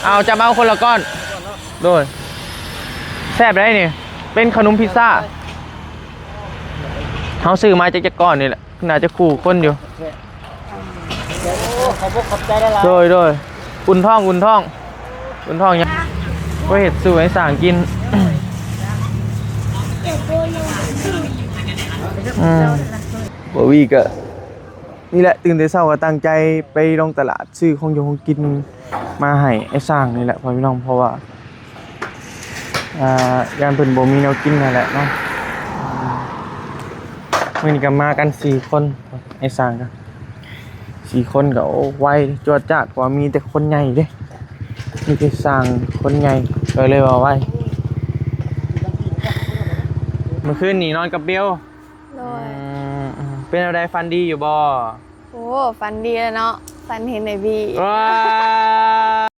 ເອົາ ຈັບເອົາຄົນລະກ້ອນ. ໂດຍ ແຊບໄດ໋ນີ້ ເປັນຂະໜົມພິຊຊາ. ເຮົາຊື້ມາຈັກ ຈັກກ້ອນນີ້ແຫຼະ ໜ້າຈະຄູ່ຄົນຢູ່. ໂດຍ ໂດຍ ອຸ່ນທ້ອງ ອຸ່ນທ້ອງ ອຸ່ນທ້ອງຫຍັງ ໄວ້ເຮັດສູ່ໄອ້ຊ່າງກິນ. ອືມ ບໍ່ວີກະ ນີ້ແຫຼະ ຕື່ນແຕ່ເຊົ້າກໍຕັ້ງໃຈໄປລົງຕະຫຼາດຊື້ຂອງຢູ່ຂອງກິນມາໃຫ້ໄອ້ຊ່າງນີ້ແຫຼະພໍ່ແມ່ພີ່ນ້ອງ ເພາະວ່າ ອ່າ ຢ້ານເພິ່ນບໍ່ມີແນວກິນຫັ້ນແຫຼະເນາະ. ມື້ນີ້ກໍມາກັນສີ່ຄົນ ໄອ້ຊ່າງກໍສີ່ຄົນກໍ ໂອ້ ໄວຈວດຈາດ ເພາະວ່າມີແຕ່ຄົນໃຫຍ່ເດ້ ມີແຕ່ຊ່າງຄົນໃຫຍ່ ກໍເລີຍວ່າໄວ. ມື້ຄືນນີ້ນອນກັບເບວ. ໂດຍ ອືມ ເປັນແນວໃດ ຝັນດີຢູ່ບໍ່? ໂອ້ ຝັນດີແລ້ວເນາະ ຝັນເຫັນໄອ້ບີ. ວ້າ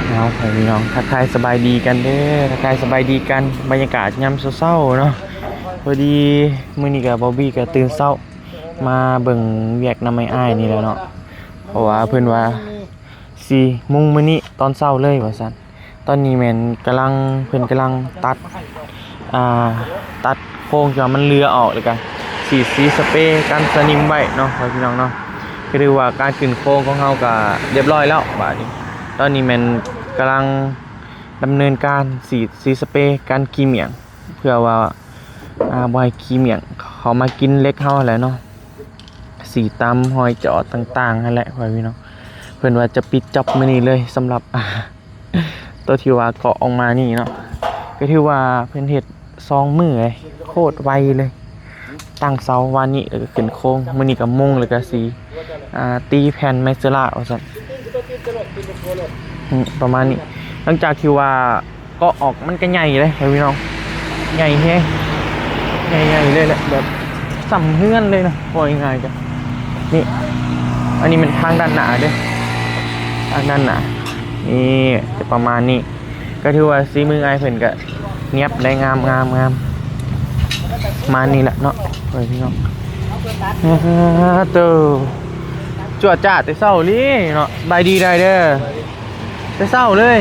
ເອົາ ພໍ່ແມ່ພີ່ນ້ອງ ທັກທາຍສະບາຍດີກັນເດີ ທັກທາຍສະບາຍດີກັນ ບັນຍາກາດຍາມເຊົ້າໆເນາະ. ພໍດີມື້ນີ້ກໍບອບບີກໍຕື່ນເຊົ້າມາເບິ່ງວຽກນຳອ້າຍໆນີ້ແຫຼະເນາະ ເພາະວ່າເພິ່ນວ່າຊິມຸງມື້ນີ້ຕອນເຊົ້າເລີຍວ່າຊັ້ນ. ຕອນນີ້ແມ່ນກຳລັງ ເພິ່ນກຳລັງຕັດ ອ່າ ຕັດໂຄງທີ່ວ່າມັນເຫຼືອອອກ ແລ້ວກະສີດ ສີສະເປກັນສະໜິມໄວ້ເນາະ ພໍ່ແມ່ພີ່ນ້ອງເນາະ. ກໍຖືວ່າການຂຶ້ນໂຄງຂອງເຮົາກະຮຽບຮ້ອຍແລ້ວບາດນີ້. ຕອນນີ້ແມ່ນກຳລັງດຳເນີນການສີດ ສີສະເປກັນຂີ້ໝ້ຽງ ເພື່ອວ່າ ອ່າ ບໍ່ໃຫ້ຂີ້ໝ້ຽງເຂົ້າມາກິນເຫຼັກເຮົາຫັ້ນແຫຼະເນາະ ສີດຕາມຮອຍຈອດຕ່າງໆຫັ້ນແຫຼະ ພໍ່ແມ່ພີ່ນ້ອງ. ເພິ່ນວ່າຈະປິດຈັອບມື້ນີ້ເລີຍ ສຳລັບ ໂຕທີ່ວ່າເກາະອອກມານີ້ເນາະ ກໍຖືວ່າເພິ່ນເຮັດສອງມື້ເລີຍ ໂຄດໄວເລີຍ. ຕັ້ງເສົາວານນີ້ ແລ້ວກໍຂຶ້ນໂຄງ ມື້ນີ້ກໍມຸງ ແລ້ວກໍຊິ ອ່າ ຕີແຜ່ນໄມ້ເຊີລາວ່າຊັ້ນ ອືມ ປະມານນີ້. ຫຼັງຈາກທີ່ວ່າ ເກາະອອກມັນກໍໃຫຍ່ເດ້ພີ່ນ້ອງ ໃຫຍ່ແຮງ ໃຫຍ່ໆເລີຍແຫຼະ ແບບສ່ຳເຮືອນເລີຍນະ ເວົ້າງ່າຍໆ ກະນີ້ ອັນນີ້ແມ່ນທາງດ້ານໜ້າເດ້ ທາງດ້ານໜ້າ ນີ້ຈະປະມານນີ້. ກໍຖືວ່າສີມືອ້າຍເພິ່ນກໍງຽບໄດ້ ງາມໆໆ ປະມານນີ້ແຫຼະເນາະ ເອີ ພີ່ນ້ອງ. ໂອ້ໂຕ ຈວດຈ້າດແຕ່ເຊົ້າລີ້ເນາະ ສະບາຍດີໄດເດີ. ແຕ່ເຊົ້າເລີຍ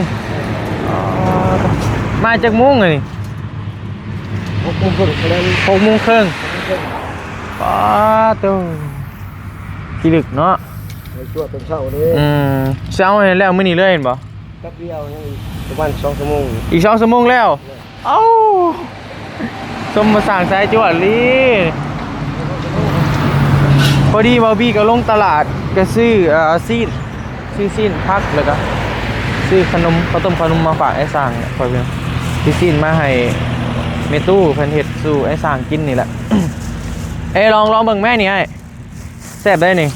ມາຈັກໂມງນີ້? ຫົກໂມງເຄິ່ງ ຫົກໂມງເຄິ່ງ ປາໂຕ ຂີ້ລຶກເນາະ ໄປຈວດຕອນເຊົ້າເດ້. ອືມ ເຊົ້າໃຫ້ແລ້ວມື້ນີ້ເລີຍແມ່ນບໍ່? ແປັບດຽວ ຍັງອີກປະມານສອງຊົ່ວໂມງ ອີກສອງຊົ່ວໂມງແລ້ວ. ເອົ້າ ສົມມາສ້າງສາຍຈວດລີ້. ພໍດີເບົາບີກໍລົງຕະຫຼາດ ກໍຊື້ ເອີ ຊີ້ນ ຊື້ຊີ້ນ ຜັກ ແລ້ວກໍຊື້ຂະໜົມ ເຂົ້າຕົ້ມຂະໜົມມາຝາກອ້າຍຊ່າງ ຂ້ອຍເປັນ ຊື້ຊີ້ນມາໃຫ້ແມ່ຕູ້ ເພິ່ນເຮັດສູ່ອ້າຍຊ່າງກິນນີ້ແຫຼະ. ເອີ ລອງ ລອງເບິ່ງແມ້ນີ້ອ້າຍ. ແຊບເດ້ນີ້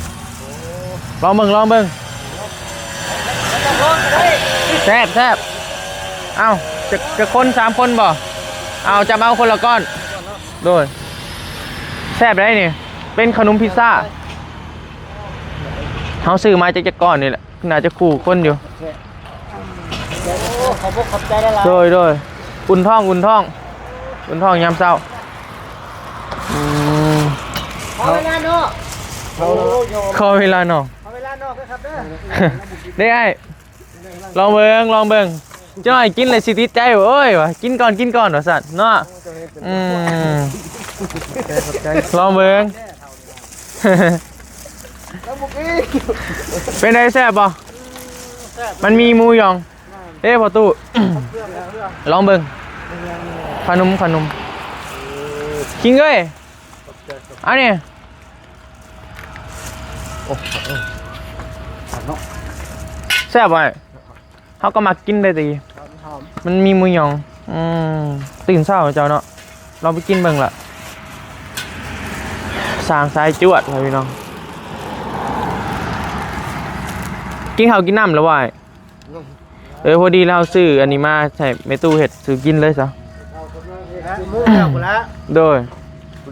ລອງເບິ່ງ ລອງເບິ່ງ ແຊບ ແຊບ. ເອົ້າ ຈະ ຈະຄົນ ສາມຄົນບໍ່? ເອົາ ຈັບເອົາຄົນລະກ້ອນ. ໂດຍ ແຊບເດ້ນີ້ ເປັນຂະໜົມພິຊຊາ ເຮົາຊື້ມາຈັກ ຈັກກ້ອນນີ້ແຫຼະ ໜ້າຈະຄູ່ຄົນຢູ່. ໂດຍ ໂດຍ ອຸ່ນທ້ອງ ອຸ່ນທ້ອງ ອຸ່ນທ້ອງຍາມເຊົ້າ. ອືມ ຂໍເວລານອກ ຂໍເວລານອກ ຂໍເວລານອກເດີຄັບເດີ. ເດ້ອ້າຍ ລອງເບິ່ງ ລອງເບິ່ງ ຈັກໜ້ອຍກິນແລ້ວຊິຕິດໃຈ. ໂອ້ຍ ວ່າກິນກ່ອນ ກິນກ່ອນວ່າຊັ້ນເນາະ. ອືມ ຂອບໃຈ ຂອບໃຈ ລອງເບິ່ງ. ເປັນໃດ ແຊບບໍ່? ມັນມີໝູຢອງ. ເດ້ພໍ່ຕູ້ ລອງເບິ່ງ ຂະໜົມ ຂະໜົມ ຄິງເອີຍ. ອັນນີ້ ໂອ້ ແຊບບໍ່ອ້າຍ? ເຮົາກໍມັກກິນເດ້ຕິ ມັນມີໝູຢອງ. ອືມ ຕື່ນເຊົ້າເຈົ້າເນາະ ລອງໄປກິນເບິ່ງລະ ສ້າງສາຍຈວດ ພີ່ນ້ອງ. ກິນເຂົ້າກິນນ້ຳແລ້ວບໍ່ອ້າຍ? ເອີ ພໍດີລາວຊື້ອັນນີ້ມາໃຫ້ແມ່ຕູ້ເຮັດສູ່ກິນເລີຍຊະ. ໂດຍ ເ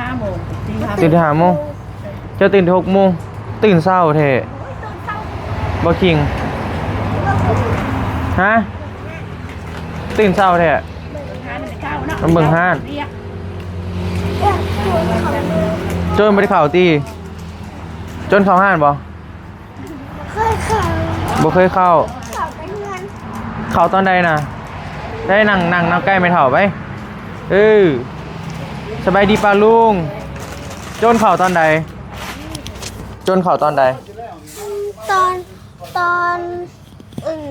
ห้าโมง ตื่นห้าโมง เจ้าตื่นหกโมง ตื่นเช้าแท้ บ่คิง ฮะ ตื่นเช้าแท้ มันเบิ่งห้าน โจรบ่ได้เข้าติ โจรเข้าห้านบ่ เคยเข้า บ่เคยเข้า เข้าแต่เฮือน เข้าตอนใดนะ ได้นั่ง นั่งนำใกล้แม่เฒ่าไป เออ สบายดีป้าลุง โจรเข้าตอนใด โจรเข้าตอนใด ตอน ตอน อืม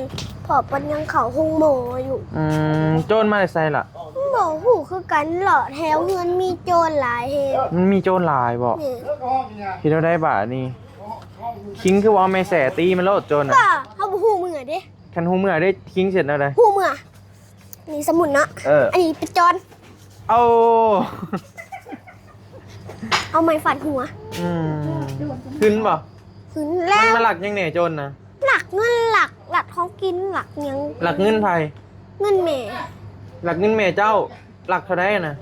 พ่อเพิ่นยังเข้าโรงหมออยู่ อืม โจรมาแต่ไสล่ะ บ่ฮู้คือกัน เลาะแถวเฮือนมีโจรหลายแฮง มันมีโจรหลายบ่ แม่น เฮ็ดแนวใดบาดนี้ คิงคือว่าแม่แสตีมันโลดโจรน่ะ ก็เฮาบ่ฮู้เมือเด้ คันฮู้เมือเด้ คิงสิเฮ็ดแนวใด ฮู้เมือ นี่สมมุติเนาะ เออ อันนี้เป็นโจร เอา เอาไม้ฟาดหัว อืม ขึ้นบ่ ขึ้นแล้ว มันมาลักหยังแหน่โจรน่ะ ลักเงิน ลัก ลักของกิน ลักหยัง ลักเงินไผ เงินแม่ ลักเงินแม่เจ้า ลักเท่าใดน่ะ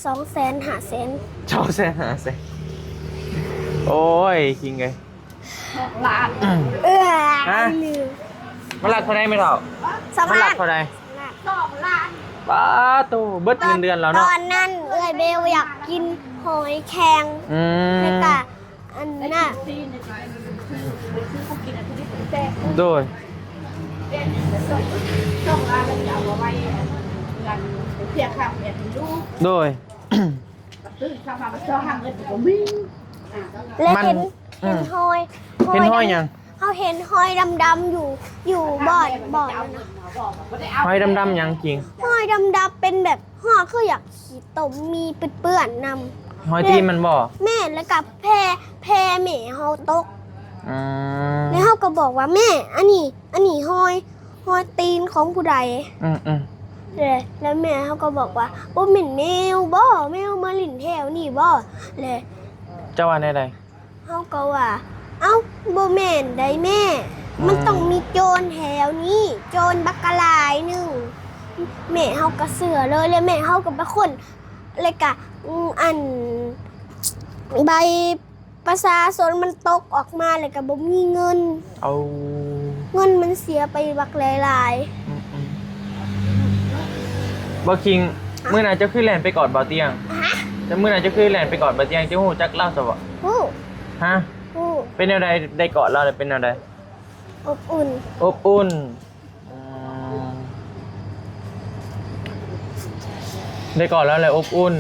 สองแสน ห้าแสน สองแสน ห้าแสน โอ้ย คิงเอ้ย สองล้าน เออ ฮะ ลืม มันลักเท่าใดแม่เฒ่า สองล้าน มันลักเท่าใด สองล้าน ป๊าโต เบิดเงินเดือนแล้วเนาะ ตอนนั้นเอื้อยเบลอยากกินหอยแครง อืม แล้วก็ อันน่ะ โดย โดย แล้วเห็น มัน เห็นหอย อืม เห็นหอย หอยหยัง เฮาเห็นหอยดำๆ อยู่ อยู่บ่อน บ่อนนั่นน่ะ หอยดำๆ หยังคิง หอยดำๆ เป็นแบบ ฮอดคืออยากขี้ตม มีเปื้อนๆ นำ หอยตีนมันบ่ แม่น แล้วก็แพ แพแม่เฮาตก อืม แล้วเฮาก็บอกว่า แม่ อันนี้ อันนี้หอย หอยตีนของผู้ใด อืมๆ แล้ว แล้วแม่เฮาก็บอกว่า บ่แม่นแมวบ่ แมวมาเล่นแถวนี้บ่ แล้ว เจ้าว่าแนวใด เฮาก็ว่า เอ้า บ่แม่นได๋แม่ อืม มันต้องมีโจรแถวนี้ โจรบักกะหลายหนึ่ง แม่เฮาก็เชื่อเลย แล้วแม่เฮาก็ไปค้น แล้วก็ อืม อัน ใบประชาชนมันตกออกมา แล้วก็บ่มีเงิน เอา เงินมันเสียไปบักหลายๆ อืมๆ บ่คิง ฮะ มื้อนั้นเจ้าคือแล่นไปกอดบ่าวเตียง ฮะ แต่มื้อนั้นเจ้าคือแล่นไปกอดบ่าวเตียง เจ้าฮู้จักลาวซะบ่ ฮู้ ฮะ ฮู้ เป็นแนวใด ได้กอดลาวแล้วเป็นแนวใด อบอุ่น อบอุ่น อืม ได้กอดลาวแล้วอบอุ่น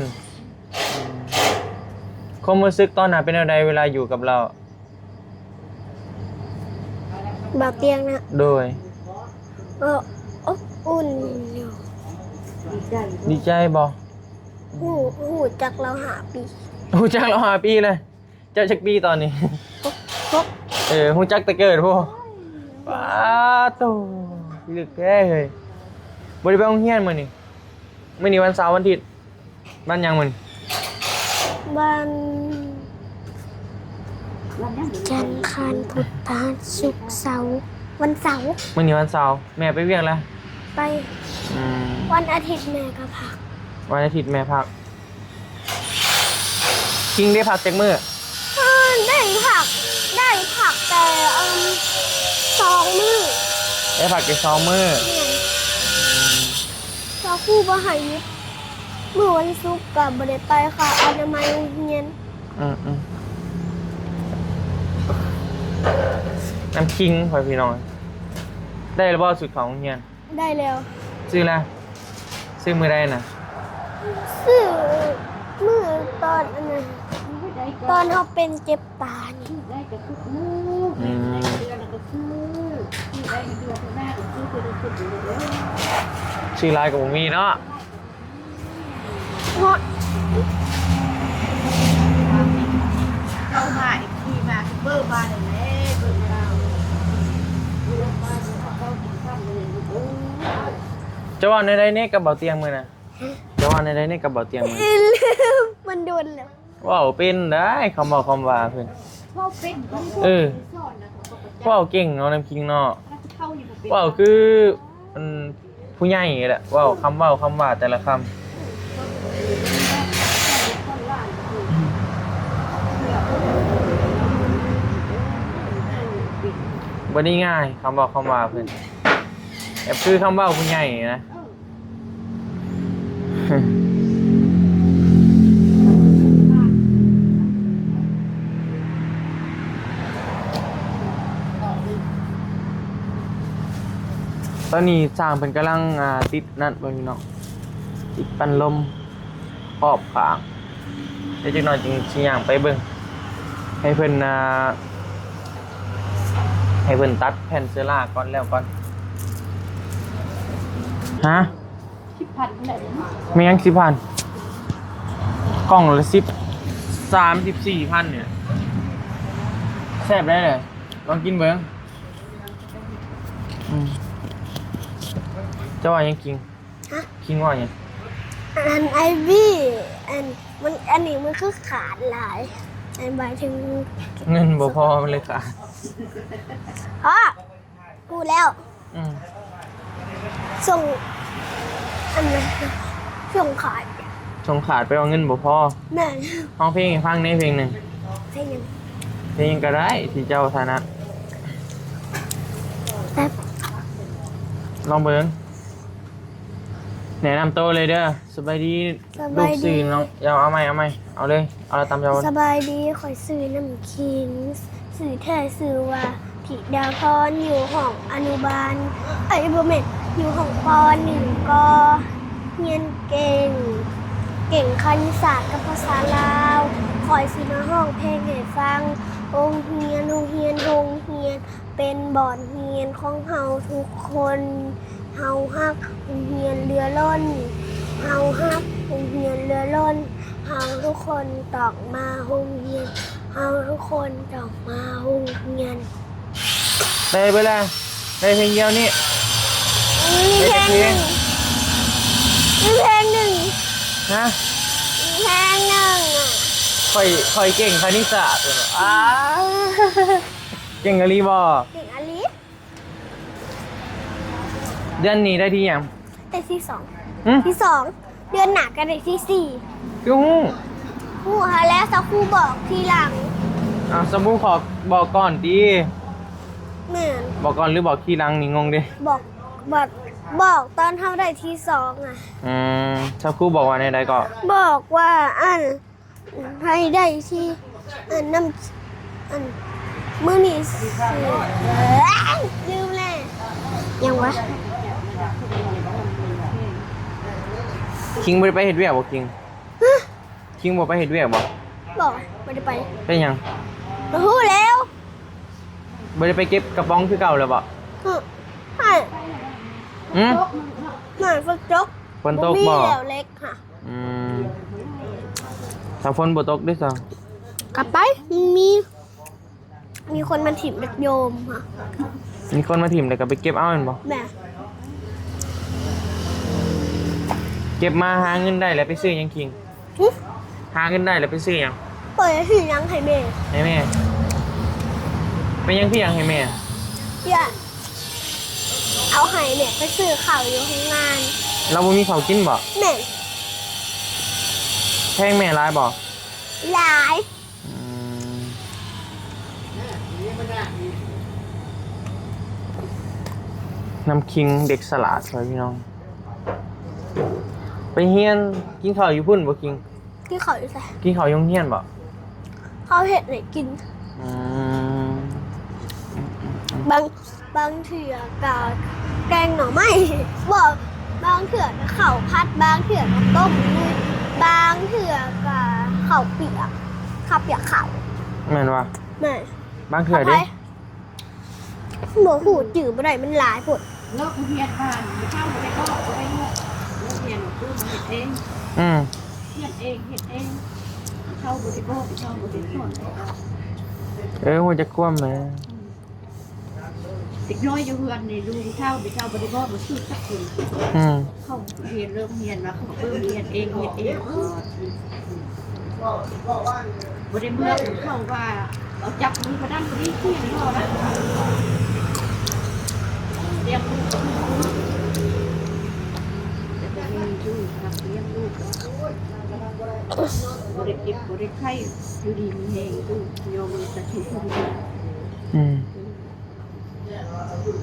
ความรู้สึกตอนนั้นเป็นแนวใดเวลาอยู่กับลาว บ่าวเตียงนะ โดย ก็อบอุ่นอยู่ ดีใจบ่ ฮู้ ฮู้จักลาวห้าปี ฮู้จักลาวห้าปีเลย เจ้าจักปีตอนนี้ หก หก เออ ฮู้จักแต่เกิดพุ้น ป๊าโต ลึกแท้เฮ้ย บ่ได้ไปโรงเรียนมื้อนี้ มื้อนี้วันเสาร์วันอาทิตย์ วันหยังมื้อนี้ วัน วันหยัง จันทร์ อังคาร พุธ พฤหัส ศุกร์ เสาร์ วันเสาร์ มื้อนี้วันเสาร์ แม่ไปเวียกแล้ว ไป ອືມ ວັນອາທິດແມ່ກໍພັກ. ວັນອາທິດແມ່ພັກ. ຄິງໄດ້ພັກຈັກມື້? ເອີ ໄດ້ພັກ ໄດ້ພັກແຕ່ເອີ່ມສອງມື້. ໄດ້ພັກແຕ່ສອງມື້. ແມ່ນ. ເຈົ້າຄູບໍ່ໃຫ້ຢຸດ. ມື້ວັນສຸກກໍບໍ່ໄດ້ໄປຄ່າອະນາໄມໂຮງຮຽນ. ອືມໆ ນ້ຳຄິງ ພໍ່ແມ່ພີ່ນ້ອງ. ໄດ້ແລ້ວບໍ່ ຊຸດເຂົ້າໂຮງຮຽນ? ໄດ້ແລ້ວ. ຊື້ລະ? ຊື້ມື້ໃດນະ? ຊື້ມື້ຕອນອັນນັ້ນ ຕອນເຮົາເປັນເຈັບຕານີ້. ອືມ ຊື້ຫຼາຍກໍບໍ່ມີເນາະ. ເນາະ ເຈົ້າວ່າເອັຟຊີມາຄືເບີມາແລ້ວ ເບີມາແລ້ວ. ເຈົ້າເວົ້າແນວໃດແດ່ກັບເບົາຕຽງມື້ນະ? ເຈົ້າເວົ້າແນວໃດແດ່ກັບເບົາຕຽງມື້ນະ? ລືມ ມັນດົນແລ້ວ. ເວົ້າເປັນໄດ໋ ຄຳເວົ້າຄຳວ່າເພິ່ນ. ເວົ້າເປັນ. ເອີ ເວົ້າເກັ່ງເນາະ ນ້ຳຄິງເນາະ. ເວົ້າຄື ອັນ ຜູ້ໃຫຍ່ແຫຼະ ເວົ້າຄຳເວົ້າຄຳວ່າແຕ່ລະຄຳ. ບໍ່ໄດ້ງ່າຍ ຄຳເວົ້າຄຳວ່າເພິ່ນ ແບບຄືຄຳເວົ້າຜູ້ໃຫຍ່ນະ. ຕອນນີ້ຊ່າງເພິ່ນກຳລັງ ອ່າ ຕິດນັ້ນເບິ່ງເນາະ ຕິດປັ້ນລົມຂອບຂ້າງ. ດຽວຈັກໜ່ອຍຈຶ່ງຊິຍ່າງໄປເບິ່ງ ໃຫ້ເພິ່ນ ອ່າ ໃຫ້ເພິ່ນຕັດແຜ່ນເຊື້ອລາກ່ອນແລ້ວກ່ອນ. ຮະ? ສິບພັນພຸ້ນແຫຼະ. ແມ່ນຫຍັງສິບພັນ? ກ່ອງລະສິບ ສາມສິບສີ່ພັນນີ້. ແຊບໄດ໋ເລີຍ ລອງກິນເບິ່ງ. ອືມ ເຈົ້າວ່າຫຍັງຄິງ? ຮະ? ຄິງວ່າຫຍັງ? ອັນ ໄອບີ ອັນ ມັນ ອັນນີ້ມັນຄືຂາດຫຼາຍ ອັນ ໝາຍເຖິງເງິນບໍ່ພໍມັນເລີຍຂາດ. ອໍ ຮູ້ແລ້ວ. ອືມ ສົ່ງ ອັນນັ້ນ ສົ່ງຂາດ ສົ່ງຂາດ ແປວ່າເງິນບໍ່ພໍ. ແມ່ນ. ຮ້ອງເພງໃຫ້ຟັງແດ່ເພງໜຶ່ງ. ເພງຫຍັງ? ເພງຫຍັງກໍໄດ້ທີ່ເຈົ້າຖະໜັດ. ແປັບ ລອງເບິ່ງ. ແນະນຳໂຕເລີຍເດີ. ສະບາຍດີ. ສະບາຍດີ. ລູກຊື່ນ້ອງ ເອົາ ເອົາໃໝ່ ເອົາໃໝ່ ເອົາເລີຍ ເອົາລະຕາມເຈົ້າ. ສະບາຍດີ ຂ້ອຍຊື່ນ້ຳຄິງ ຊື່ແທ້ຊື່ວ່າ ທິດາພອນ ຢູ່ຫ້ອງອະນຸບານ ເອີຍ ບໍ່ແມ່ນ ຢູ່ຫ້ອງ ປໍໜຶ່ງ ກໍຮຽນເກັ່ງ ເກັ່ງຄະນິດສາດກັບພາສາລາວ. ຂ້ອຍຊິມາຮ້ອງເພງໃຫ້ຟັງ. ໂຮງຮຽນ ໂຮງຮຽນ ໂຮງຮຽນ ເປັນບ່ອນຮຽນຂອງເຮົາທຸກຄົນ. ເຮົາຮັກໂຮງຮຽນເຫຼືອລົ້ນ. ເຮົາຮັກໂຮງຮຽນເຫຼືອລົ້ນ. ເຮົາທຸກຄົນຕ້ອງມາໂຮງຮຽນ. ເຮົາທຸກຄົນຕ້ອງມາໂຮງຮຽນ. ໄດ້ເບິດແລ້ວ ໄດ້ເພງດຽວນີ້. ມີເພງໜຶ່ງ ມີເພງໜຶ່ງ. ຮະ? ມີເພງໜຶ່ງອະ. ຂ້ອຍ ຂ້ອຍເກັ່ງຄະນິດສາດ. ອາ ເກັ່ງອີ່ຫຼີບໍ່? ເກັ່ງອີ່ຫຼີ. ເດືອນນີ້ໄດ້ທີຫຍັງ? ໄດ້ທີສອງ. ຫຶ? ທີສອງ. ເດືອນໜ້າກໍໄດ້ທີສີ່. ຄືຮູ້? ຮູ້ຫັ້ນແຫຼະ ສາວຄູບອກທີຫຼັງ. ອ້າວ ສາວຄູບອກ ບອກກ່ອນຕິ? ແມ່ນ. ບອກກ່ອນຫຼືບອກທີຫຼັງນີ້ ງົງເດ້. ບອກ ບອກ ບອກຕອນເຮົາໄດ້ທີສອງອະ. ອືມ ສາວຄູບອກວ່າແນວໃດເກາະ? ບອກວ່າ ອັນ ໃຫ້ໄດ້ທີ່ ອັນ ນຳ ອັນ ມື້ນີ້ຊິ ເອີຍ ລືມແລ້ວ ຫຍັງວະ? ຄິງບໍ່ໄດ້ໄປເຮັດວຽກບໍ່ ຄິງ? ຮະ? ຄິງບໍ່ໄປເຮັດວຽກບໍ່? ບໍ່ ບໍ່ໄດ້ໄປ. ເປັນຫຍັງ? ບໍ່ຮູ້ແລ້ວ. ບໍ່ໄດ້ໄປເກັບກະປ໋ອງຄືເກົ່າແລ້ວບໍ່? ຮະ? ຮະ? ຫື? ມັນຝົນຕົກ. ຝົນຕົກບໍ່? ບໍ່ມີແລ້ວເຫຼັກ. ອືມ ຖ້າຝົນບໍ່ຕົກເດ້ຊະ? ກະໄປ ມີ ມີຄົນມາຖິ້ມເຫຼັກໂຍມ. ມີຄົນມາຖິ້ມແລ້ວກໍໄປເກັບເອົາແມ່ນບໍ່? ແມ່ນ. ເກັບມາຫາເງິນໄດ້ແລ້ວໄປຊື້ຫຍັງ ຄິງ? ຫຶ? ຫາເງິນໄດ້ແລ້ວໄປຊື້ຫຍັງ? ຂ້ອຍຊິຊື້ຫຍັງໃຫ້ແມ່. ໃຫ້ແມ່? ໄປຫຍັງ ຊື້ຫຍັງໃຫ້ແມ່? ຢາກ ເອົ ເອົາໃຫ້ແມ່ໄປຊື້ເຂົ້າຢູ່ໂຮງງານ. ລາວບໍ່ມີເຂົ້າກິນບໍ? ແມ່ນ. ແພງແມ່ຫຼາຍບໍ? ຫຼາຍ. ອືມ ນ້ຳຄິງເດັກສະຫຼາດ ພໍ່ແມ່ພີ່ນ້ອງ. ໄປຮຽນ ກິນເຂົ້າຢູ່ພຸ້ນບໍ່ ຄິງ? ກິນເຂົ້າຢູ່ໃສ? ກິນເຂົ້າຢູ່ໂຮງຮຽນບໍ? ເຂົາເຮັດໃຫ້ກິນ. ອືມ ບາງ ບາງເທື່ອກະແກງໜໍ່ໄມ້ ບໍ່ ບາງເທື່ອກະເຂົ້າຜັດ ບາງເທື່ອກະຕົ້ມ ບາງເທື່ອກະເຂົ້າປຽກ ເຂົ້າປຽກເຂົ້າ. ແມ່ນຫວາ? ແມ່ນ. ບາງເທື່ອເດ້? ບໍ່ຮູ້ ຈື່ບໍ່ໄດ້ ມັນຫຼາຍໂພດ. ເລີກໂຮງຮຽນມາ ເຖົ້າບໍ່ໄດ້ບອກ ບໍ່ໄດ້ເລືອກ ເລີກຮຽນ ເຮັດເອງ. ອືມ ຮຽນເອງ ເຮັດເອງ. ເຖົ້າບໍ່ໄດ້ບອກ ເຖົ້າບໍ່ໄດ້ສອນ. ເອີ ຮູ້ຈັກຄວາມແຫຼະ. ເດັກນ້ອຍຢູ່ເຮືອນນີ້ ລຸງເຖົ້າ ແມ່ເຖົ້າບໍ່ໄດ້ບອກ ບໍ່ຖືກຈັກຄົນ. ອືມ ເຂົາຮຽນ ເລີ່ມຮຽນມາ ເຂົາເລີ່ມຮຽນເອງ ເຮັດເອງ. ບໍ່ໄດ້ເມືອເຂົາວ່າ ເອົາຈັບມືປານນັ້ນປານນີ້ ຄຽນບໍ່ໄດ້ ລ້ຽງລູກ ແຕ່ບໍ່ມີຢູ່ຮັບລ້ຽງລູກ ບໍ່ໄດ້ເຈັບບໍ່ໄດ້ໄຂ້ ຢູ່ດີມີແຮງ ຢູ່ຍອມມືສາທຸ. ອືມ ລູກ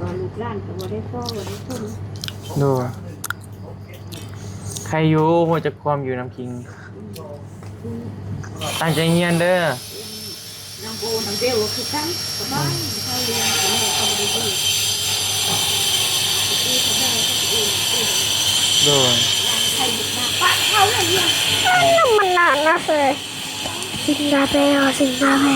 ລູກຫຼານກໍບໍ່ໄດ້ພໍ້ ບໍ່ໄດ້ຜົນ. ໂດຍ ໃຄຢູ່ ຮູ້ຈັກຄວາມຢູ່ນຳຄິງ. ຕັ້ງໃຈຮຽນເດີ. ນາງໂບ ນາງເບວຄືກັນ ສະບາຍ ເຂົາຮຽນ ເຂົາບໍ່ໄດ້ຢູ່. ໂດຍ ປະເຂົາເລີຍ ມັນນານນະເອີຍ. ຊິນກາເຟ ຊິນກາເຟ.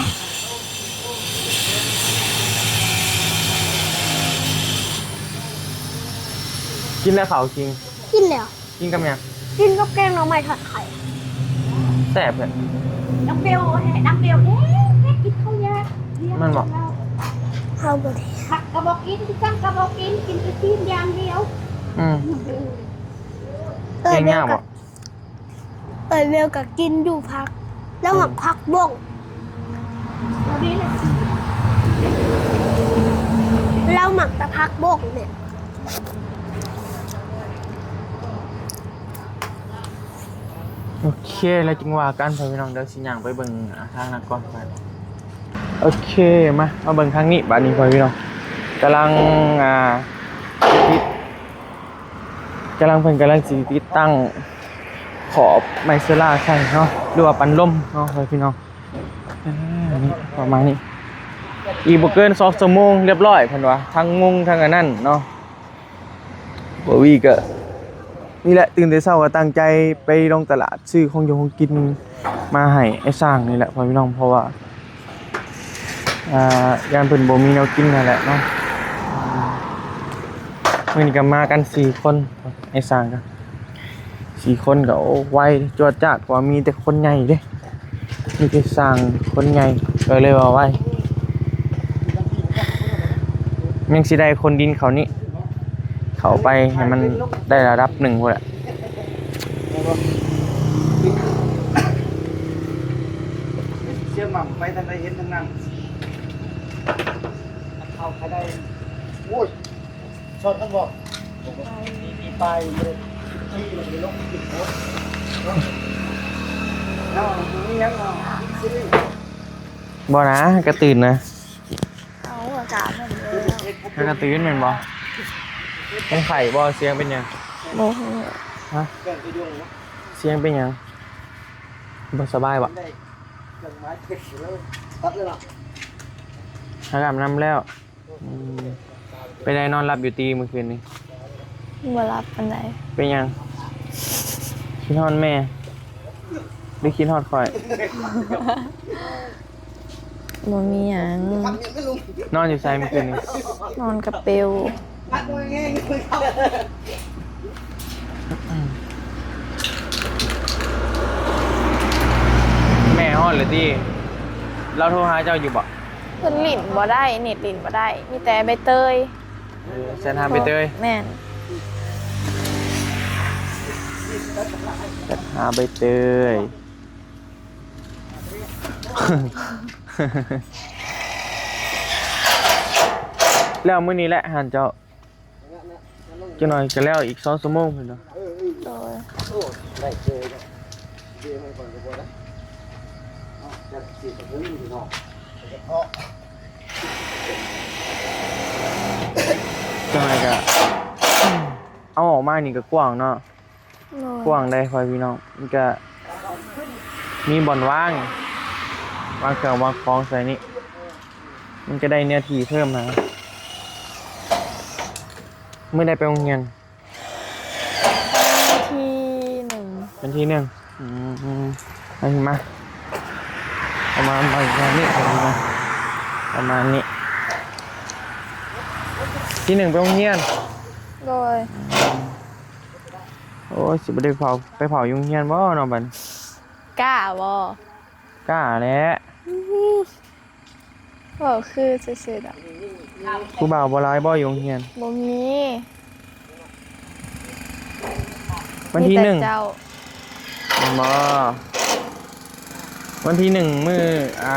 ກິນແລ້ວເຂົ້າ ກິນ ກິນແລ້ວ. ກິນກັບຫຍັງ? ກິນກັບແກງໜໍ່ໄມ້ທອດໄຂ່. ແຊບເດ. ນ້ອງເບວ ນ້ອງເບວເດ້ ກິນເຂົ້າຍາກ. ແມ່ນບໍ່? ເຮົາບໍ່ໄດ້ ຜັກກໍບໍ່ກິນ ຈັ່ງກໍບໍ່ກິນ ກິນແຕ່ຊີ້ນຢ່າງດຽວ. ອືມ ແກງຍາກບໍ່? ເອື້ອຍເບວກໍກິນຢູ່ຜັກ ລາວມັກຜັກບົ້ງ. ລາວມັກແຕ່ຜັກບົ້ງນີ້. ໂອເຄ ແລ້ວຈຶ່ງວ່າກັນ ພໍ່ແມ່ພີ່ນ້ອງ ດຽວຊິຍ່າງໄປເບິ່ງທາງນັ້ນກ່ອນ. ໂອເຄ ມາ ມາເບິ່ງທາງນີ້ບາດນີ້ ພໍ່ແມ່ພີ່ນ້ອງ. ກຳລັງ ອ່າ ຕິດ ກຳລັງ ເພິ່ນກຳລັງຊິຕິດຕັ້ງຂອບໄມ້ໂຊລາໃສ່ເນາະ ຫຼືວ່າປັນລົມເນາະ ພໍ່ແມ່ພີ່ນ້ອງ. ອ່າ ນີ້ປະມານນີ້ ອີກບໍ່ເກີນສອງຊົ່ວໂມງລຽບລ້ອຍ ເພິ່ນວ່າ ທັງມຸງທັງອັນນັ້ນເນາະ. ບ່າວວີກໍນີ້ແຫຼະ ຕື່ນແຕ່ເຊົ້າກໍຕັ້ງໃຈໄປລົງຕະຫຼາດ ຊື້ຂອງຢູ່ຂອງກິນມາໃຫ້ອ້າຍຊ້າງນີ້ແຫຼະ ພໍ່ແມ່ພີ່ນ້ອງ ເພາະວ່າ ອ່າ ຢ້ານເພິ່ນບໍ່ມີແນວກິນຫັ້ນແຫຼະເນາະ. ມື້ນີ້ກໍມາກັນສີ່ຄົນ ໄອ້ຊ່າງກໍສີ່ຄົນກໍ ໂອ້ ໄວ ຈວດຈາດ ເພາະວ່າມີແຕ່ຄົນໃຫຍ່ເດ້ ມີແຕ່ຊ່າງຄົນໃຫຍ່ ກໍເລີຍວ່າໄວ. ຍັງຊິໄດ້ຂົນດິນເຂົ້ານີ້ ເຂົ້າໄປໃຫ້ມັນໄດ້ລະດັບໜຶ່ງພຸ້ນແຫຼະ. ເຊື່ອໝັ້ນໄປທາງໃດເຫັນທາງນັ້ນ ເຂົ້າໄປໄດ້. ໂອ້ຍ ຊອດກັນບໍ່? ມີ ມີປາຢູ່ ບໍ່ໄດ້ຂີ່ ບໍ່ໄດ້ລົງ ກິນໂພດເນາະ. ເອົາ ມີຫຍັງເອົາ ບໍ່ນະ ກະຕື່ນນະ. ເອົາ ອາກາດມັນ ຫາກະຕື່ນແມ່ນບໍ່? ເປັນໄຂ້ບໍ່? ສຽງເປັນຫຍັງ? ບໍ່ຮູ້. ຮະ? ສຽງເປັນຫຍັງ? ບໍ່ສະບາຍບໍ່? ຫາກາບນ້ຳແລ້ວ. ອືມ ເປັນໃດ ນອນຫຼັບຢູ່ຕິມື້ຄືນນີ້? ບໍ່ຫຼັບປານໃດ. ເປັນຫຍັງ? ຄິດຮອດແມ່ ຫຼືຄິດຮອດຂ້ອຍ? ບໍ່ມີຫຍັງ. ນອນຢູ່ໃສມື້ຄືນນີ້? ນອນກະປິວ. ແມ່ຮອດແລ້ວຕິ? ລາວໂທຫາເຈົ້າຢູ່ບໍ່? ເພິ່ນຫຼິ້ນບໍ່ໄດ້ ເນັດຫຼິ້ນບໍ່ໄດ້ ມີແຕ່ໃບເຕີຍ. ເອີ ແຊດຫາໃບເຕີຍ. ແມ່ນ. ແຊດຫາໃບເຕີຍ. ແລ້ວມື້ນີ້ແຫຼະຮ້ານເຈົ້າ. ຈັກໜ້ອຍກໍແລ້ວ ອີກສອງຊົ່ວໂມງພຸ້ນເນາະ. ໂດຍ. ຈັກໜ້ອຍກໍ ເອົາອອກມານີ້ກໍກວ້າງເນາະ. ໂດຍ. ກວ້າງໄດ໋ ພໍ່ແມ່ພີ່ນ້ອງ. ມັນກະມີບ່ອນວາງ ວາງເຄື່ອງວາງຂອງໃສ່ນີ້ ມັນກະໄດ້ເນື້ອທີ່ເພີ່ມນະ. ມື້ໃດໄປໂຮງຮຽນ? ວັນທີໜຶ່ງ. ວັນທີໜຶ່ງ. ອືມ ມາ ມາ ປະມານ ປະມານນີ້ ປະມານນີ້ ວັນທີໜຶ່ງໄປໂຮງຮຽນ. ໂດຍ. ໂອ້ຍ ຊິບໍ່ໄດ້ເຝົ້າ ໄປເຝົ້າຢູ່ໂຮງຮຽນບໍ່ເນາະບັດນີ້? ກ້າບໍ່? ກ້າແຫຼະ. ເວົ້າຄືຊື່ໆດອກ. ຜູ້ບ່າວບໍ່ຫຼາຍບໍ່ຢູ່ໂຮງຮຽນ? ບໍ່ມີ. ວັນທີໜຶ່ງ ມີແຕ່ເຈົ້າ. ແມ່ນບໍ່? ວັນທີໜຶ່ງ ມື້ ອ່າ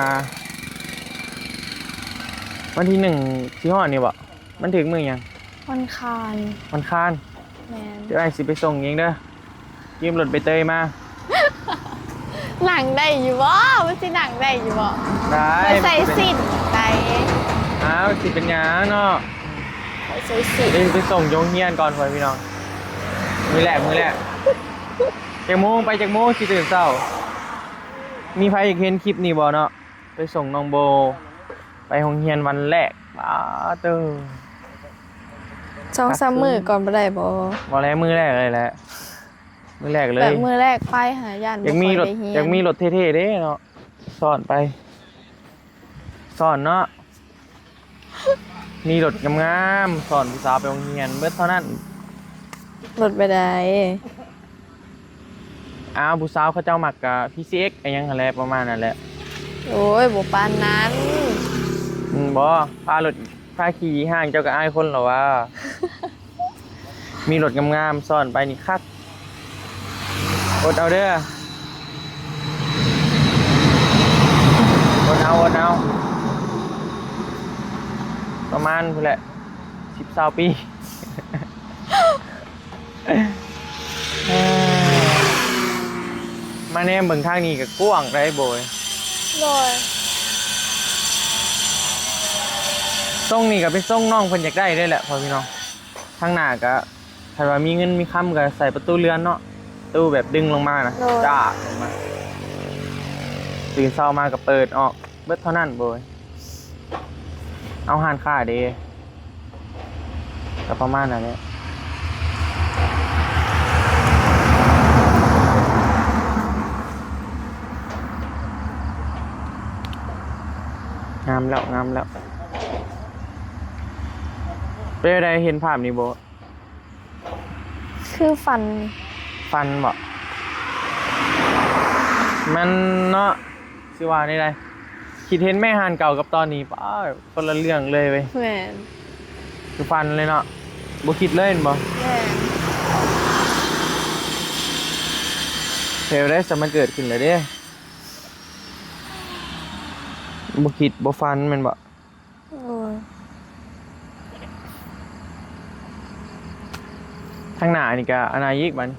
ວັນທີໜຶ່ງຊິຮອດນີ້ບໍ່? ມັນຖືກມື້ຫຍັງ? ວັນຄານ. ວັນຄານ. ແມ່ນ. ດຽວອ້າຍຊິໄປສົ່ງເອງເດີ. ຢືມລົດໃບເຕີຍມາ. ນັ່ງໄດ້ຢູ່ບໍ່? ມັນຊິນັ່ງໄດ້ຢູ່ບໍ່? ໄດ້. ຂ້ອຍໃສ່ສິ້ນໄດ໋. ອ້າວ ຊິເປັນຫຍັງເນາະ? ຂ້ອຍໃສ່ສິ້ນ. ດຽວຊິໄປສົ່ງຢູ່ໂຮງຮຽນກ່ອນ ພໍ່ແມ່ພີ່ນ້ອງ. ມື້ແລກ ມື້ແລກ. ຈັກໂມງ? ໄປຈັກໂມງ? ຊິຕື່ນເຊົ້າ. ມີໃຜຢາກເຫັນຄລິບນີ້ບໍ່ເນາະ? ໄປສົ່ງນ້ອງໂບໄປໂຮງຮຽນວັນແລກ. ປາໂຕ ສອງສາມມື້ກ່ອນບໍ່ໄດ້ບໍ່? ບໍ່ແລ້ວ ມື້ແລກເລີຍແຫຼະ. ມື້ແລກເລີຍ. ແບບມື້ແລກໄປຫາ ຢ້ານບໍ່ຄ່ອຍໄດ້ຮຽນ. ຢາກມີລົດເທ່ໆເດ້ເນາະ. ຊ້ອນໄປ ຊ້ອນເນາະ. ມີລົດງາມໆ ຊ້ອນຜູ້ສາວໄປໂຮງຮຽນ ເບິດເທົ່ານັ້ນ. ລົດແບບໃດ? ອ້າວ ຜູ້ສາວເຂົາເຈົ້າມັກກະ ພີຊີເອັກ ອີ່ຫຍັງຫັ້ນແຫຼະ ປະມານນັ້ນແຫຼະ. ໂອ້ຍ ບໍ່ປານນັ້ນ. ອືມ ບໍ່ ພາລົດ ພາຂີ່ຫ້າງເຈົ້າກໍອາຍຄົນແລ້ວຫວາ. ມີລົດງາມໆຊ້ອນໄປນີ້ຄັກ. ອົດເອົາເດີ ອົດເອົາ ອົດເອົາ. ປະມານພຸ້ນແຫຼະ ສິບ ຊາວປີ. ມາແນມເບິ່ງທາງນີ້ກໍກວ້າງໄດ໋ໂບຍ. ໂດຍ. ຊົງນີ້ກໍເປັນຊົງນ້ອງເພິ່ນຢາກໄດ້ເລີຍແຫຼະ ພໍ່ແມ່ພີ່ນ້ອງ. ທາງໜ້າກໍ ຄັນວ່າມີເງິນມີຄຳກໍໃສ່ປະຕູເລື່ອນເນາະ ປະຕູແບບດຶງລົງມານະ. ໂດຍ. ຈ້າກລົງມາ ຕື່ນເຊົ້າມາກໍເປີດອອກ ເບິດເທົ່ານັ້ນໂບຍ. ເອົາ ຮ້ານຄ້າເດ້ ກໍປະມານນັ້ນແຫຼະ. ງາມແລ້ວ ງາມແລ້ວ. ເປັນໃດ ເຫັນພາບນີ້ບໍ່? ຄືຝັນ. ຝັນບໍ? ແມ່ນເນາະ ຊິວ່າແນວໃດ? ຄິດເຫັນແມ່ຮ້ານເກົ່າກັບຕອນນີ້ ປ້າ ຄົນລະເລື່ອງເລີຍເວີຍ. ແມ່ນ. ຄືຝັນເລີຍເນາະ ບໍ່ຄິດເລີຍແມ່ນບໍ່? ແມ່ນ. ແນວໃດຊະ ມັນເກີດຂຶ້ນແລ້ວເດ້ ບໍ່ຄິດບໍ່ຝັນແມ່ນບໍ່? ໂດຍ. ທາງໜ້ານີ້ກະອັນນັ້ນອີກ ບາດນີ້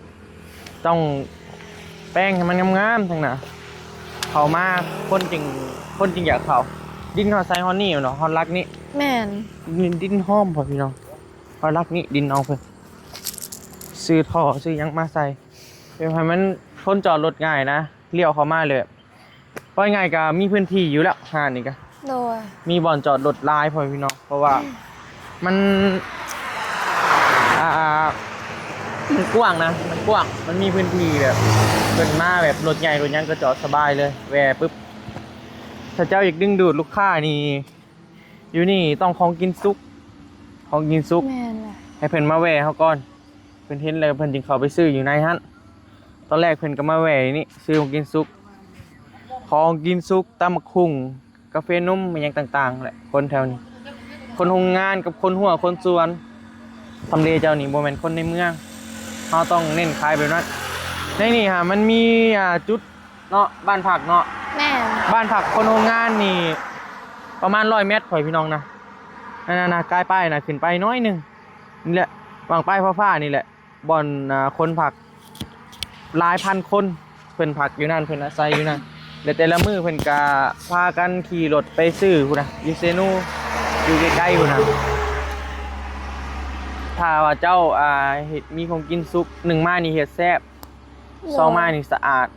ຕ້ອງແປງໃຫ້ມັນງາມໆ ທາງໜ້າ ເຂົ້າມາຄົນຈຶ່ງ ຄົນຈຶ່ງຢາກເຂົ້າ. ດິນຮອດໃສຮອດນີ້ແມ່ນບໍ່? ຮອດຫຼັກນີ້. ແມ່ນ. ດິນ ດິນຫອມ ພໍ່ແມ່ພີ່ນ້ອງ ຮອດຫຼັກນີ້ ດິນນ້ອງເພິ່ນ. ຊື້ທໍ່ຊື້ຫຍັງມາໃສ່ ເຮັດໃຫ້ມັນ ຄົນຈອດລົດງ່າຍນະ ລ້ຽວເຂົ້າມາເລີຍ. ເວົ້າງ່າຍໆ ກໍມີພື້ນທີ່ຢູ່ແລ້ວ ຮ້ານນີ້ກໍ. ໂດຍ. ມີບ່ອນຈອດລົດຫຼາຍ ພໍ່ແມ່ພີ່ນ້ອງ ເພາະວ່າ ອືມ ມັນ ອ່າ ມັນກວ້າງນະ ມັນກວ້າງ ມັນມີພື້ນທີ່ແບບ ເພິ່ນມາແບບລົດໃຫຍ່ລົດຫຍັງກໍຈອດສະບາຍເລີຍ ແວ່ປຶບ. ຖ້າເຈົ້າຢາກດຶງດູດລູກຄ້ານີ້ ຢູ່ນີ້ຕ້ອງຂອງກິນສຸກ ຂອງກິນສຸກ. ແມ່ນແຫຼະ. ໃຫ້ເພິ່ນມາແວ່ເຮົາກ່ອນ ເພິ່ນເຫັນແລ້ວເພິ່ນຈຶ່ງເຂົ້າໄປຊື້ຢູ່ໃນຫັ້ນ. ຕອນແລກເພິ່ນກໍມາແວ່ນີ້ ຊື້ຂອງກິນສຸກ ຂອງກິນສຸກ ຕຳບັກຫຸ່ງ ກາເຟນົມ ອີ່ຫຍັງຕ່າງໆແຫຼະ. ຄົນແຖວນີ້ ຄົນໂຮງງານກັບຄົນຮົ້ວຄົນສວນ. ທຳເລເຈົ້ານີ້ບໍ່ແມ່ນຄົນໃນເມືອງ ເຮົາຕ້ອງເນັ້ນຂາຍແບບນັ້ນ. ໃນນີ້ຫາ ມັນມີ ອ່າ ຈຸດເນາະ ບ້ານພັກເນາະ. ແມ່ນ. ບ້ານພັກຄົນໂຮງງານນີ້ປະມານຮ້ອຍແມັດ ພໍ່ແມ່ພີ່ນ້ອງນະ. ອັນນັ້ນນະ ກາຍປ້າຍນະ ຂຶ້ນໄປໜ້ອຍໜຶ່ງ ນີ້ແຫຼະ ຫວ່າງປ້າຍຟ້າໆນີ້ແຫຼະ ບ່ອນ ອ່າ ຄົນພັກຫຼາຍພັນຄົນ ເພິ່ນພັກຢູ່ນັ້ນ ເພິ່ນອາໄສຢູ່ນັ້ນ ແລະ ແຕ່ລະມື້ເພິ່ນກະພາກັນຂີ່ລົດໄປຊື້ພຸ້ນນະ ຢູ່ເຊໂນ ຢູ່ໃກ້ໆພຸ້ນນະ. ຖ້າວ່າເຈົ້າ ອ່າ ເຮັດ ມີຂອງກິນສຸກ ໜຶ່ງມານີ້ເຮັດແຊບ ສອງມານີ້ສະອາດ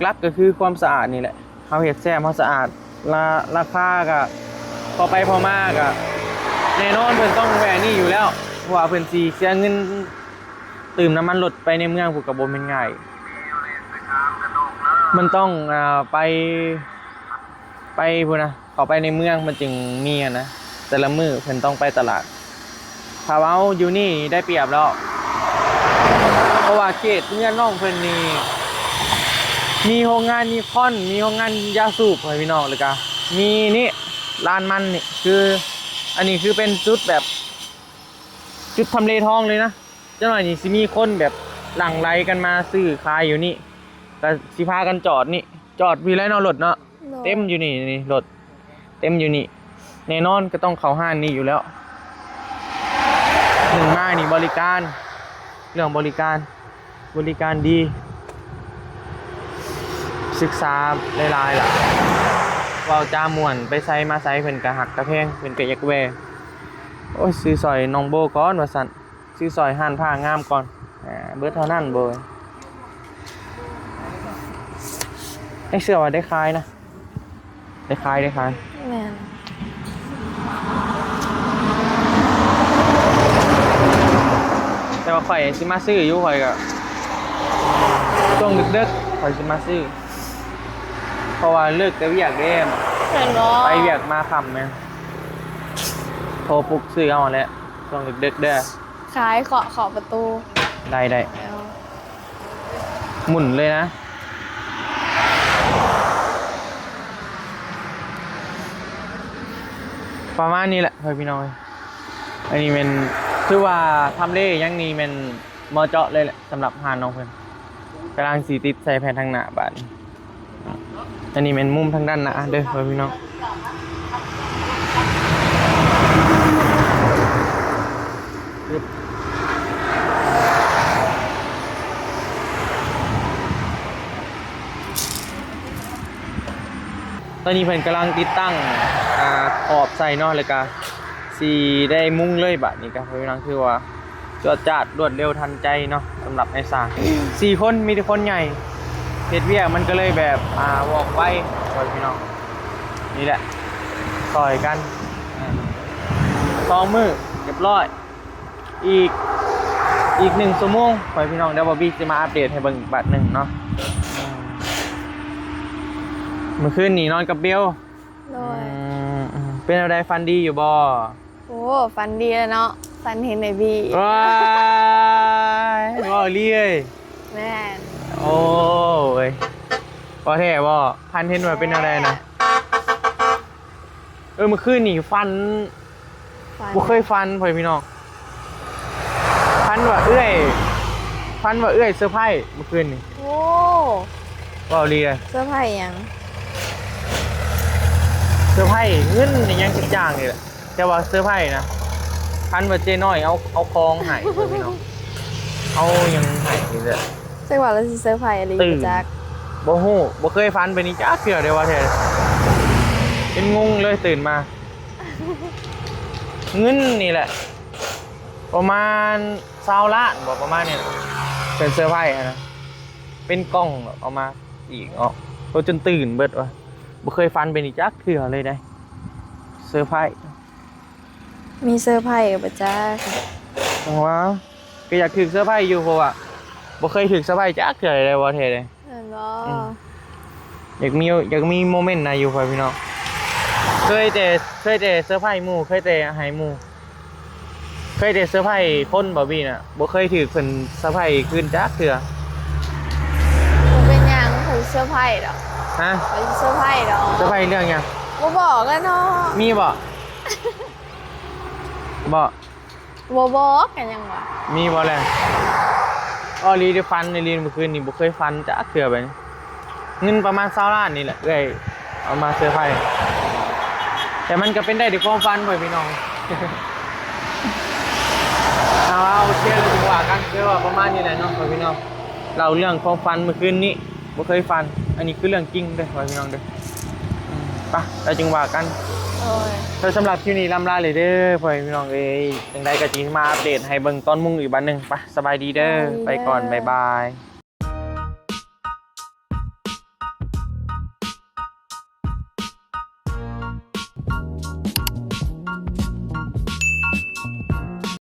ຫຼັກໆກໍຄືຄວາມສະອາດນີ້ແຫຼະ ເຮົາເຮັດແຊມ ເຮົາສະອາດ ລາ ລາຄາກໍພໍໄປພໍມາ ກໍແນ່ນອນເພິ່ນຕ້ອງແວ່ນີ້ຢູ່ແລ້ວ ເພາະວ່າເພິ່ນຊິເສຍເງິນຕື່ມນ້ຳມັນລົດໄປໃນເມືອງພຸ້ນ ກໍບໍ່ແມ່ນງ່າຍ ມັນຕ້ອງ ອ່າ ໄປ ໄປພຸ້ນນະ ເຂົ້າໄປໃນເມືອງມັນຈຶ່ງມີຫັ້ນນະ ແຕ່ລະມື້ເພິ່ນຕ້ອງໄປຕະຫຼາດ. ຖ້າເວົ້າຢູ່ນີ້ໄດ້ປຽບແລ້ວ ເພາະວ່າເຂດເຮືອນນ້ອງເພິ່ນນີ້ ມີໂຮງງານນິຄອນ ມີໂຮງງານຢາສູບ ພໍ່ແມ່ພີ່ນ້ອງ ແລ້ວກະມີນີ້ ລານມັນນີ້ ຄື ອັນນີ້ຄືເປັນຈຸດແບບ ຈຸດທຳເລທອງເລີຍນະ. ຈັກໜ້ອຍນີ້ຊິມີຄົນແບບຫຼັ່ງໄຫຼກັນມາຊື້ຂາຍຢູ່ນີ້ ກະຊິພາກັນຈອດນີ້ ຈອດພີ້ແຫຼະເນາະ ລົດເນາະ ໂດຍ ເຕັມຢູ່ນີ້ ນີ້ລົດເຕັມຢູ່ນີ້ ແນ່ນອນກໍຕ້ອງເຂົ້າຮ້ານນີ້ຢູ່ແລ້ວ. ໜຶ່ງມານີ້ບໍລິການ ເລື່ອງບໍລິການ ບໍລິການດີ ສຶກສາຫຼາຍໆລະ ເວົ້າຈາມ່ວນ ໄປໃສມາໃສເພິ່ນກະຮັກກະແພງ ເພິ່ນກະຢາກແວ່ ໂອ້ຍ ຊື້ຊ່ອຍນ້ອງໂບກ່ອນວ່າຊັ້ນ. ຊື້ຊ່ອຍຮ້ານຜ້າງາມກ່ອນ ອາ ເບິດເທົ່ານັ້ນໂບຍ. ໄດ້ເຊື່ອວ່າໄດ້ຂາຍນະ ໄດ້ຂາຍ ໄດ້ຂາຍ ແມ່ນ ແຕ່ວ່າຂ້ອຍຊິມາຊື້ຢູ່ ຂ້ອຍກໍຊ່ວງດຶກໆ ຂ້ອຍຊິມາຊື້ ເພາະວ່າເລີກແຕ່ວຽກເດ້ ແມ່ນບໍ່ ໄປວຽກມາຄ່ຳແມ່ນ ໂທປຸກຊື້ເອົາແຫຼະ ຊ່ວງດຶກໆເດີ. ຂາຍ ເຄາະ ເຄາະປະຕູ ໄດ້ ໄດ້ ເອົາ ໝຸນເລີຍນະ ປະມານນີ້ແຫຼະ ພໍ່ແມ່ພີ່ນ້ອງເອີຍ. ອັນນີ້ແມ່ນ ຖືວ່າທຳເລຫຍັງນີ້ແມ່ນເໝາະເຈາະເລີຍແຫຼະ ສຳລັບຮ້ານນ້ອງເພິ່ນ ກຳລັງຊິຕິດໃສ່ແຜ່ນທາງໜ້າບາດນີ້. ອັນນີ້ແມ່ນມຸມທາງດ້ານໜ້າເດີ ພໍ່ແມ່ພີ່ນ້ອງ ຕອນນີ້ເພິ່ນກຳລັງຕິດຕັ້ງ ອ່າ ຂອບໃສ່ເນາະ ແລ້ວກະຊິໄດ້ມຸງເລີຍບາດນີ້ກະ ພໍ່ແມ່ພີ່ນ້ອງ ຖືວ່າ ຈວດຈາດ ລວດເລັວທັນໃຈເນາະ ສຳລັບອ້າຍຊ້າງ ສີ່ຄົນ ມີແຕ່ຄົນໃຫຍ່ ເຮັດວຽກມັນກໍເລີຍແບບ ອ່າ ວອກໄວ ພໍ່ແມ່ພີ່ນ້ອງ ນີ້ແຫຼະ ຊ່ອຍກັນ ອ່າ ສອງມື້ຮຽບຮ້ອຍ ອີກ ອີກໜຶ່ງຊົ່ວໂມງ ພໍ່ແມ່ພີ່ນ້ອງ ດຽວບອບບີຊິມາອັບເດດໃຫ້ເບິ່ງອີກບາດໜຶ່ງເນາະ. ມື້ຄືນນີ້ນອນກັບເບວ ໂດຍ ອືມ ເປັນແນວໃດ ຝັນດີຢູ່ບໍ່? ໂອ້ ຝັນດີແລ້ວເນາະ ຝັນເຫັນໄອ້ບີ ວ້າຍ ເວົ້າອີ່ຫຼີເອີຍ ແມ່ນ ໂອ້ຍ ເວົ້າແທ້ບໍ່? ຝັນເຫັນວ່າເປັນແນວໃດນະ? ເອີ ມື້ຄືນນີ້ຝັນ ຝັນ ບໍ່ເຄີຍຝັນ ພໍ່ແມ່ພີ່ນ້ອງ ຝັນວ່າເອື້ອຍ ຝັນວ່າເອື້ອຍເຊີໄພມື້ຄືນນີ້ ໂອ້ ເວົ້າອີ່ຫຼີເອີຍ ເຊີໄພຫຍັງ? ເຊີໄພເງິນອີ່ຫຍັງຈັກຢ່າງນີ້ແຫຼະ ແຕ່ວ່າເຊີໄພນະ ຝັນວ່າເຈ້ນ້ອຍເອົາ ເອົາຂອງໃຫ້ ພໍ່ແມ່ພີ່ນ້ອງ ເອົາຫຍັງໃຫ້ນີ້ແຫຼະ ຈັກວ່າລາວຊິເຊີໄພອີ່ຫຼີ ຕື່ນ ບໍ່ຈັກ ບໍ່ຮູ້ ບໍ່ເຄີຍຝັນແບບນີ້ຈັກເທື່ອເດ້ວ່າແທ້ ເປັນງົງເລີຍຕື່ນມາ ເງິນນີ້ແຫຼະ ປະມານຊາວລ້ານບໍ່ ປະມານນີ້ແຫຼະ ເປັນເຊີໄພຫັ້ນນະ ເປັນກ່ອງເອົາມາອີກເນາະ ໂອ້ ຈົນຕື່ນເບິດວ່າ ບໍ່ເຄີຍຝັນແບບນີ້ຈັກເທື່ອເລີຍເດ້ ເຊີໄພ ມີເຊີໄພກໍບໍ່ຈັກ ຫວາ ກໍຢາກຖືກເຊີໄພຢູ່ ເພາະວ່າບໍ່ເຄີຍຖືກເຊີໄພຈັກເທື່ອເລີຍ ເວົ້າແທ້ເດ້ ແມ່ນບໍ່? ອືມ ຢາກມີ ຢາກມີໂມເມັນນະຢູ່ ພໍ່ແມ່ພີ່ນ້ອງ ເຄີຍແຕ່ ເຄີຍແຕ່ເຊີໄພໝູ່ ເຄີຍແຕ່ໃຫ້ໝູ່ ເຄີຍແຕ່ເຊີໄພຄົນ ບາບີນະ ບໍ່ເຄີຍຖືກເພິ່ນເຊີໄພຄືນຈັກເທື່ອ ບໍ່ເປັນຫຍັງ ຂ້ອຍຊິເຊີໄພດອກ ຮະ? ຂ້ອຍຊິເຊີໄພດອກ ເຊີໄພເລື່ອງຫຍັງ? ບໍ່ບອກແລ້ວເນາະ ມີບໍ່? ບໍ່ ບໍ່ບອກກັນຫຍັງວະ ມີບໍ່ແລະ? ອີ່ຫຼີເດ້ ຝັນອີ່ຫຼີ ມື້ຄືນນີ້ບໍ່ເຄີຍຝັນຈັກເທື່ອແບບນີ້ ເງິນປະມານຊາວລ້ານນີ້ແຫຼະ ເອື້ອຍເອົາມາເຊີໄພ ແຕ່ມັນກໍເປັນໄດ້ດ້ວຍຄວາມຝັນ ພໍ່ແມ່ພີ່ນ້ອງ. ເອົາ ໂອເຄ ແລ້ວຈຶ່ງວ່າກັນ ຄືວ່າປະມານນີ້ແຫຼະເນາະ ພໍ່ແມ່ພີ່ນ້ອງ. ເລົ່າເລື່ອງຄວາມຝັນມື້ຄືນນີ້ ບໍ່ເຄີຍຝັນ. ອັນນີ້ຄືເລື່ອງຈິງເດີ້ ພໍ່ແມ່ພີ່ນ້ອງເດີ້. ອືມ ໄປ ແລ້ວຈຶ່ງວ່າກັນ. ໂດຍ ແລ້ວສຳລັບຄລິບນີ້ລ່ຳລາເລີຍເດີ້ ພໍ່ແມ່ພີ່ນ້ອງເອີຍ. ຈັ່ງໃດກໍຊິມາອັບເດດໃຫ້ເບິ່ງຕອນມຸງອີກບາດໜຶ່ງ. ໄປ ສະບາຍດີເດີ້. ສະບາຍດີເດີ້. ໄປກ່ອນ ບາຍບາຍ.